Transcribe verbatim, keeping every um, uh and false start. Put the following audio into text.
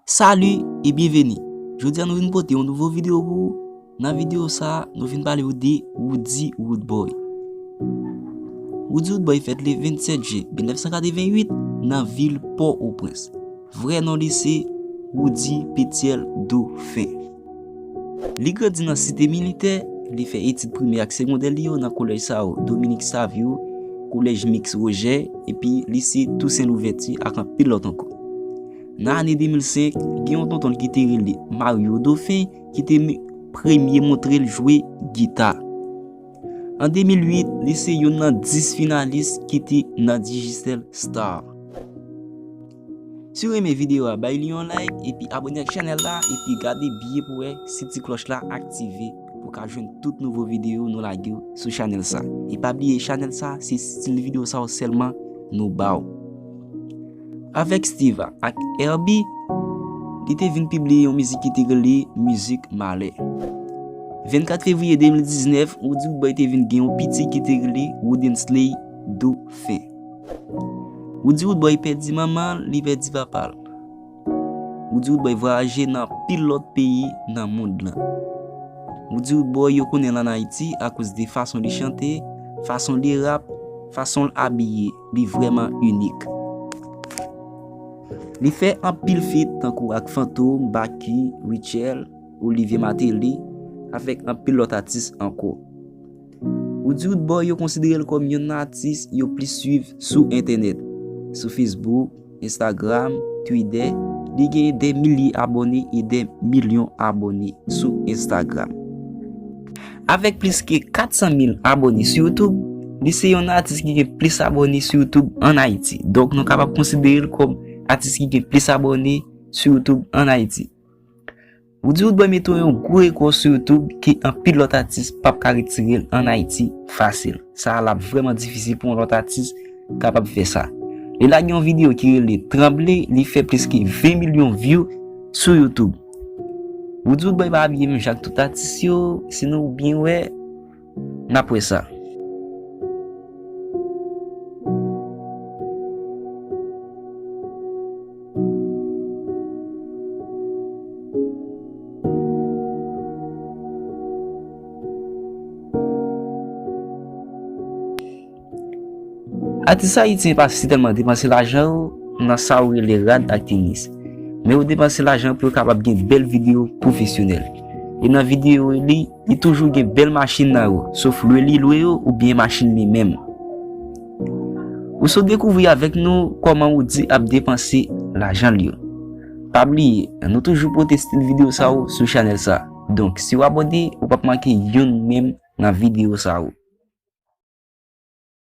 Salut e byenveni. Jodi a nou vin pote yon nouvo videyo pou ou. Nan videyo sa a, nou vin pale w de Roody Roodboy. Roody Roodboy fèt le vennsèt jen mil nèf san katrevennuit nan vil Pòtoprens. Vrè non li se Roody Pétiel Dauphin. Li grandi nan Site Militè, li fè etid primè ak segondè li yo nan kolèj sa yo, Dominique Savio, kolèj Miks Wojè, epi lise Toussaint Louverture ak anpil lòt ankò. Nan ane de mil senk, gen yon tonton l ki te rele Mario Dauphin ki te mi-, premye montre l jwe gita. An de mil uit, li se youn nan dis finalis ki te nan Digicel Star. Si w renmen videyo a, bay li yon like epi abòne ak chanèl la epi gade byen pou wè si ti klòch la aktive pou w ka jwenn tout nouvo videyo nou lage w sou chanèl sa. E pa bliye chanèl sa, se stil videyo sa yo sèlman nou ba w. Avèk Steva ak Herbie, li te vin pibliye yon mizik ki te rele Mizik Malè. Vennkat fevriye de mil diznèf, Roody Roodboy te vin gen yon pitit ki te rele Woodensley Dauphin. Roody Roodboy pèdi manman l, li pèdi papa l. Roody Roodboy vwayaje nan anpil lòt peyi nan mond lan. Roody Roodboy yo konnen l ann Ayiti akoz de fason li chante, fason li rap, fason l abiye, li vrèman inik. Li fè anpil feat tankou ak Fantom, Baky, Rutshelle, Olivier Martelly, avèk anpil lòt atis ankò. Roody Roodboy yo konsidere l kòm youn nan atis yo plis swiv sou entènèt, sou Facebook, Instagram, Twitter, li genyen dè milye abòne e dè milyon abòne sou Instagram. Avèk plis ke kat san mil abòne sou YouTube, li se youn nan atis ki gen plis abòne sou YouTube ann Ayiti. Donk, nou kapab konsidere l kòm atis ki gen plis abòne sou YouTube ann Ayiti. Roody Roodboy mete yon gwo rekò sou YouTube ke anpil lòt atis p ap ka retire l ann Ayiti fasil. Sa a l ap vrèman difisil pou yon lòt atis kapab fè sa. Li lage yon videyo ki rele Tranble, li fè plis ke ven milyon view sou YouTube. Roody Roodboy pa abiye menm jan ak tout atis yo, si nou byen wè, n ap wè sa. Atis ayisyen pa sitèlman depanse lajan yo nan sa yo rele rad ak tenis, men yo depanse lajan pou yo kapab gen bèl videyo pwofesyonèl. E nan videyo li, li toujou gen bèl machin nan yo, sof lwe li lwe yo oubyen machin li menm. Ou sot dekouvri avèk nou kòman Roody ap depanse lajan l yo. Pa bliye, nou toujou pote stil videyo sa yo sou chanèl sa. Donk, si w abòne, ou p ap manke youn menm nan videyo sa yo.